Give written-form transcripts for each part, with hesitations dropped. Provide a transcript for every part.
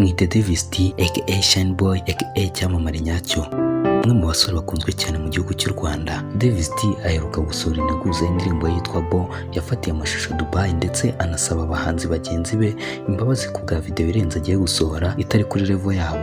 Bamwita Davis D aka Shine Boy aka Cyamamare nyacyo, umwe mu basore bakunzwe cyane mu gihugu cy'u Rwanda. Davis D aheruka gusohora integuza y'indirimbo yitwa Bo yafatiye amashusho Dubai, ndetse anasaba abahanzi bagenzi be imbabazi ku bwa video irenze agiye gusohora itari kuri level yabo.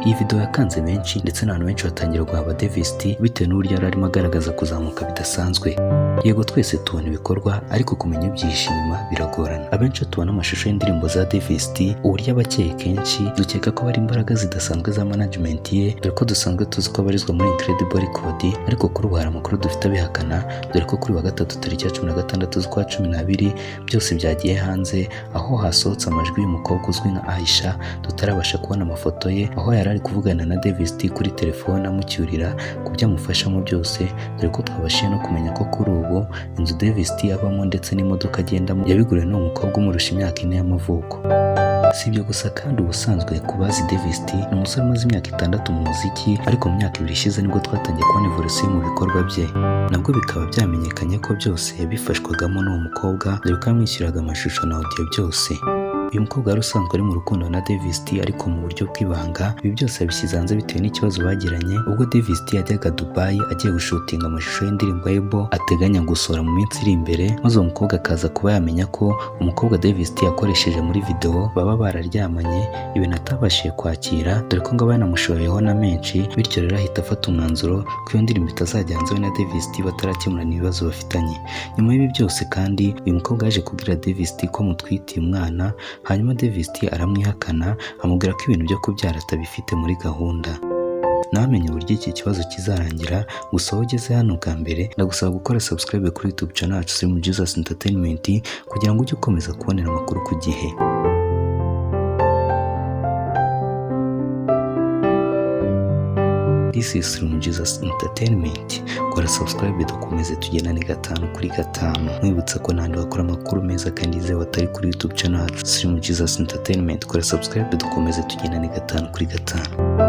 Iyi video yakanze benshi, ndetse n'abantu benshi batangira guhaba Davis D bitewe n'uburyo yari arimo agaragaza kuzamuka bidasanzwe. Yego, twese tubona ibikorwa, ariko kumenya ibyihishe inyuma biragorana. Abenshi iyo tubona amashusho y'indirimbo za Davis D, uburyo aba akeye, kenshi dukeka ko ari imbaraga zidasanzwe za management ye, dore ko dusanzwe tuzi ko abarizwa muri Incredible Record. Ariko kuri ubu hari amakuru dufite abihakana, dore ko kuri wa gatatu tariki ya 16 z'ukwa 12 byose byagiye hanze, aho hasohotse amajwi y'umukobwa uzwi nka Aisha, tutarabasha kubona amafoto ye, aho yari ari kuvugana na Davis D kuri telefone amucyurira ku byo amufashamo byose, dore ko twabashije no kumenya ko kuri ubu inzu Davis D abamo ndetse n'imodoka agendamo yabiguriwe n'uwo mukobwa umurusha imyaka 4 y'amavuko. Si ibyo gusa kandi, ubusanzwe ku bazi Davis D, ni umusore umaze imyaka 6 mu muziki, ariko mu myaka 2 ishize nibwo twatangiye kubona evolution mu bikorwa bye. Nabwo bikaba byamenyekanye ko byose yabifashwagamo n'uwo mukobwa, dore ko yamwishyuraga amashusho na audio byose. Uyu mukobwa wari usanzwe ari mu rukundo na Davis D ariko mu buryo bw'ibanga, ibi byose yabishyize hanze bitewe n'ikibazo bagiranye ubwo Davis D yajyaga Dubai agiye gushutinga amashusho y'indirimbo ye Bo ateganya gusohora mu minsi iri imbere, maze uwo mukobwa akaza kuba yamenya ko umukobwa Davis D yakoresheje muri video baba bararyamanye, ibintu atabashije kwakira, dore ko ngo aba yanamushoyeho na menshi. Bityo rero ahita afata umwanzuro ko iyo ndirimbo itazajya hanze we na Davis D batarakemurana ibibazo bafitanye. Nyuma y'ibi byose kandi, uyu mukobwa yaje kubwira Davis D ko amutwitiye umwana, hanyuma Davis D aramwihakana, amubwira ko ibintu byo kubyara atabifite muri gahunda. Ntawamenya uburyo iki kibazo kizarangira. Gusa wowe ugeze hano bwa mbere, ndagusaba gukora subscribe kuri YouTube channel yacu Slim Jesus Entertainment kugira ngo ujye ukomeza kubonera amakuru ku gihe. This is Slim Jesus Entertainment. Kora subscribe dukomeze tugendane gatanu kuri gatanu. Mwibutsa ko n'ahandi wakora amakuru meza kandi yizewe atari kuri YouTube channel yacu Slim Jesus Entertainment. Kora subscribe dukomeze tugendane gatanu kuri gatanu.